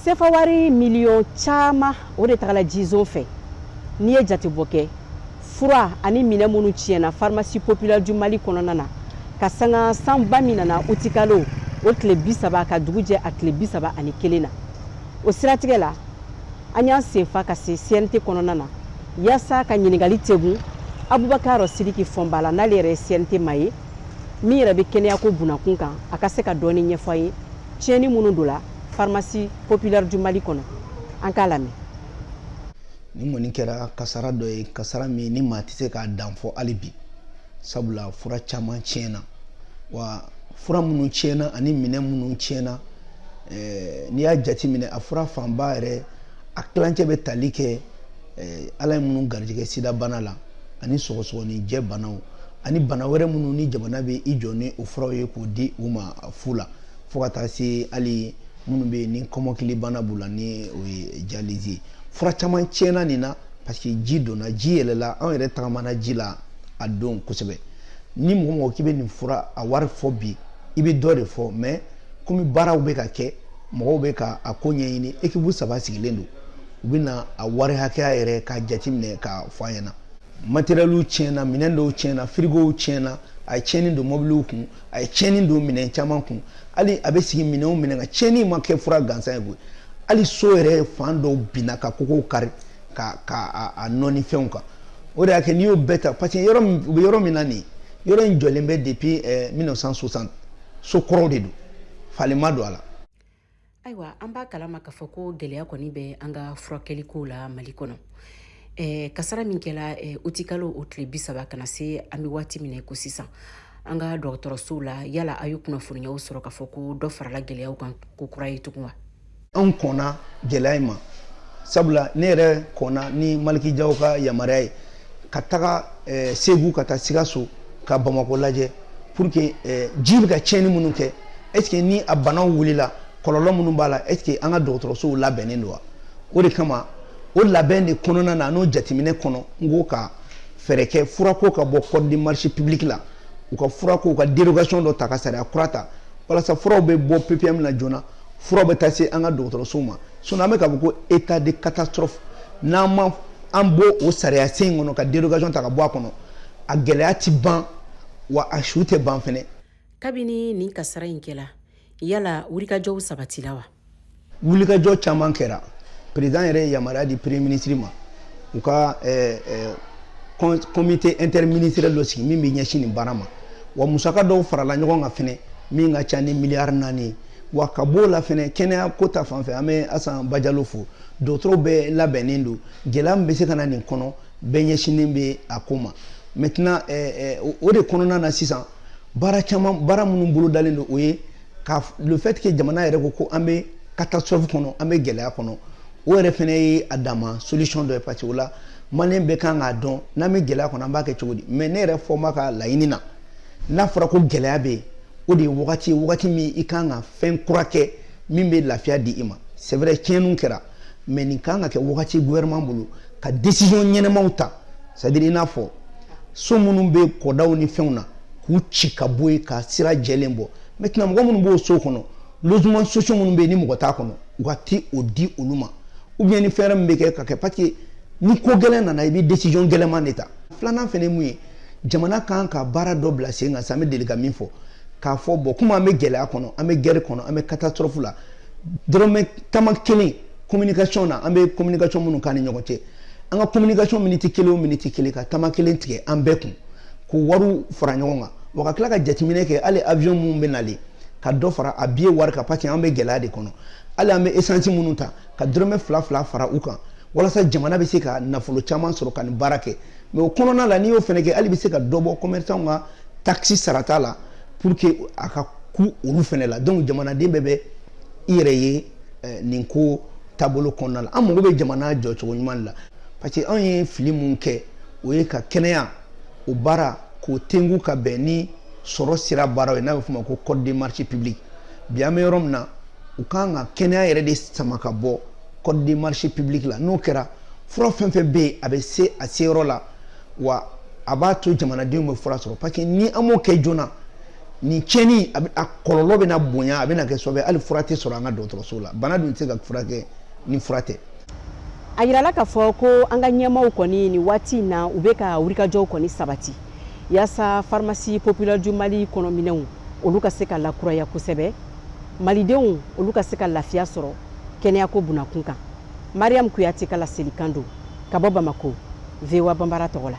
Sefa wari miliyɔn caman, o de tagala jizon fɛ. N'i ye jatebɔ kɛ, fura ani minɛn minnu tiɲɛna Pharmacie Populaire du Mali kɔnɔna na, ka sanga sanba min nana utikalo o tile 30 ka dugu jɛ a tile 31 na, o siratigɛ la, an y'an senfa ka se CNT kɔnɔna na yaasa ka ɲininkali tegun Abubakar Sidiki Fɔnba la, n'ale yɛrɛ ye CNT ma ye min yɛrɛ bɛ kɛnɛyako bunakun kan, a ka se ka dɔɔni ɲɛfɔ an ye tiɲɛni minnu don la Pharmacie Populaire du Mali kɔnɔ. An k'a lamɛn. Nin kɔni kɛra kasara dɔ ye, kasara min ni maa tɛ se k'a dan fɔ hali bi, sabula fura caman tiɲɛna. Wa fura minnu tiɲɛna ani minɛn minnu tiɲɛna, n'i y'a jateminɛ, a fura fanba yɛrɛ, a tilancɛ bɛ tali kɛ Ala ye minnu garijɛgɛ sida bana la, ani sɔgɔsɔgɔninjɛ banaw, ani bana wɛrɛ minnu ni jamana bɛ i jɔ ni o furaw ye k'o di u ma fu la, fo ka taa se hali minnu bɛ yen ni kɔmɔkili bana b'u la, ni o ye dialyse ye. Fura caman tiɲɛna nin na parce que ji donna, ji yɛlɛla, anw yɛrɛ tagamana ji la a don kosɛbɛ. Ni mɔgɔ mɔgɔ k'i bɛ nin fura a wari fɔ bi, i bɛ dɔ de fɔ. Mais komi baaraw bɛ ka kɛ, mɔgɔw bɛ ka a ko ɲɛɲini, équipe saba sigilen don, u bɛ na a wari hakɛya yɛrɛ k'a jateminɛ k'a fɔ an ɲɛna. Matériel tiɲɛna, minɛn dɔw tiɲɛna, frigow tiɲɛna, a ye tiɲɛni don mobiliw kun, a ye tiɲɛni don minɛn caman kun. Hali a bɛ sigi minɛn o minɛn kan, tiɲɛni ma kɛ fura gansan ye koyi. Hali so yɛrɛ fan dɔw binna ka kogow kari ka a nɔɔni fɛnw kan. O de y'a kɛ n'i y'o bɛɛ ta, parce que yɔrɔ min u bɛ yɔrɔ min na nin, yɔrɔ in jɔlen bɛ depuis 1960, so kɔrɔw de don, falen ma don a la. Ayiwa, an b'a kalama k'a fɔ ko gɛlɛya kɔni bɛ an ka furakɛliko la Mali kɔnɔ. Kasara min kɛla utikalo o tile 30 ka na se an bɛ waati min na ko sisan, an ka dɔgɔtɔrɔsow la, yala a ye kunnafoniyaw sɔrɔ k'a fɔ ko dɔ farala gɛlɛyaw kan ko kura ye tugun wa? Anw kɔnna gɛlɛya in ma, sabula ne yɛrɛ kɔnna ni Maliki Jaw ka yamaruya ye ka taga Segu, ka taa Sikaso, ka Bamakɔ lajɛ pour que ji bɛ ka tiɲɛni minnu kɛ, est ce que ni a banaw wulila, kɔlɔlɔ minnu b'a la, est ce que an ka dɔgɔtɔrɔsow labɛnnen don wa? O de kama, o labɛn de kɔnɔna na, n'o jateminɛ kɔnɔ, n ko ka fɛɛrɛ kɛ furako ka bɔ code de marché public la, u ka furako, u ka dérogation dɔ ta, ka sariya kura ta walasa furaw bɛ bɔ PPM na joona, furaw bɛ taa se an ka dɔgɔtɔrɔsow ma. Sinon an bɛ k'a fɔ ko état de catastrophe, n'an ma an bɔ o sariya sen in kɔnɔ ka dérogation ta ka bɔ a kɔnɔ, a gɛlɛya ti ban, wa a su tɛ ban fɛnɛ. Kabini nin kasara in kɛla, yala wulikajɔw sabatila wa? Wulikajɔ caman kɛra. Président yɛrɛ ye yamaruya di Premier ministre ma, u ka comité interministériel dɔ sigi min bɛ ɲɛsin nin baara ma. Wa musaka dɔw farala ɲɔgɔn kan fɛnɛ min ka ca ni miliyari 4 ye. Wa ka b'o la fɛnɛ, kɛnɛya ko ta fan fɛ, an bɛ Asan Bajalo fo. Dɔgɔtɔrɔw bɛɛ labɛnnen don, gɛlɛya min bɛ se ka na nin kɔnɔ, bɛɛ ɲɛsinnen bɛ a ko ma. Maintenant, o de kɔnɔna na sisan, baara caman, baara minnu bolodalen don, o ye ka le fait que jamana yɛrɛ ko ko an bɛ catastrophe kɔnɔ, an bɛ gɛlɛya kɔnɔ, o yɛrɛ fɛnɛ ye a dama solution dɔ ye, parce que o la malien bɛɛ kan k'a dɔn n'an bɛ gɛlɛya kɔnɔ, an b'a kɛ cogo di. Mais ne yɛrɛ fɔ ma ka laɲini na, n'a fɔra ko gɛlɛya bɛ yen, o de ye wagati ye, wagati min i kan ka fɛn kura kɛ min bɛ lafiya di i ma. C'est vrai, tiɲɛniw kɛra, mais nin kan ka kɛ wagati gouvernement bolo ka décision ɲɛnɛmaw ta, c'est à dire i n'a fɔ so minnu bɛ kɔdaw ni fɛnw na, k'u ci ka bɔ yen, ka sira jɛlen bɔ. Maintenant, mɔgɔ minnu b'o so kɔnɔ, logement sociaux minnu bɛ yen ni mɔgɔ t'a kɔnɔ, u ka ti o di olu ma, ou bien ni fɛn wɛrɛ min bɛ kɛ ka kɛ, parce que ni ko gɛlɛn nana, i bɛ décision gɛlɛnman de ta. Filanan fɛnɛ ye mun ye? Jamana kan ka baara dɔ bila sen kan sisan, an bɛ deli ka min fɔ, k'a fɔ bon, komi an bɛ gɛlɛya kɔnɔ, an bɛ guerre kɔnɔ, an bɛ catastrophe la, dɔrɔmɛ tama kelen communication na, an bɛ communication minnu k'an ni ɲɔgɔn cɛ, an ka communication miniti kelen o miniti kelen, ka tama kelen tigɛ an bɛɛ kun, k'o wariw fara ɲɔgɔn kan. Wa ka tila ka jateminɛ kɛ, hali avion minnu bɛ nalen, ka dɔ fara a billet wari kan, parce que an bɛ gɛlɛya de kɔnɔ. Hali an bɛ essence minnu ta, ka dɔrɔmɛ fila fila fara u kan, walasa jamana bɛ se ka nafolo caman sɔrɔ ka nin baara kɛ. Mais o kɔnɔna la, n'i y'o fana kɛ, hali bɛ se ka dɔ bɔ commerçant ka taxe sarata la pour que a ka ku olu fana la. Donc jamanaden bɛɛ bɛ i yɛrɛ ye nin ko taabolo kɔnɔna la. An mago bɛ jamana jɔcogo ɲuman de la, parce que anw ye fili mun kɛ, o ye ka kɛnɛya o baara k'o tengu ka bɛn ni sɔrɔ sira baaraw ye, n'a bɛ f'o ma ko code de marché public. Bi an bɛ yɔrɔ min na, u kan ka kɛnɛya yɛrɛ de sama ka bɔ code de marché public la. N'o kɛra, fura fɛn fɛn bɛ yen, a bɛ se a seyɔrɔ la, wa a b'a to jamanadenw bɛ fura sɔrɔ, parce que ni an m'o kɛ joona, Nin tiɲɛni, a kɔlɔlɔ bɛna bonya, a bɛna kɛ sababu ye hali fura tɛ sɔrɔ an ka dɔgɔtɔrɔso la. Bana dun tɛ se ka furakɛ ni fura tɛ. A yirala k'a fɔ ko an ka ɲɛmaaw kɔni, nin waati in na, u bɛ ka wulikajɔw kɔni sabati yaasa Pharmacie Populaire du Mali kɔnɔminɛnw, olu ka se ka lakuraya kosɛbɛ, malidenw olu ka se ka lafiya sɔrɔ kɛnɛyako bunakun kan. Mariam Kuyate ka laselikan don ka bɔ Bamako, VOA Banbara tɔgɔ la.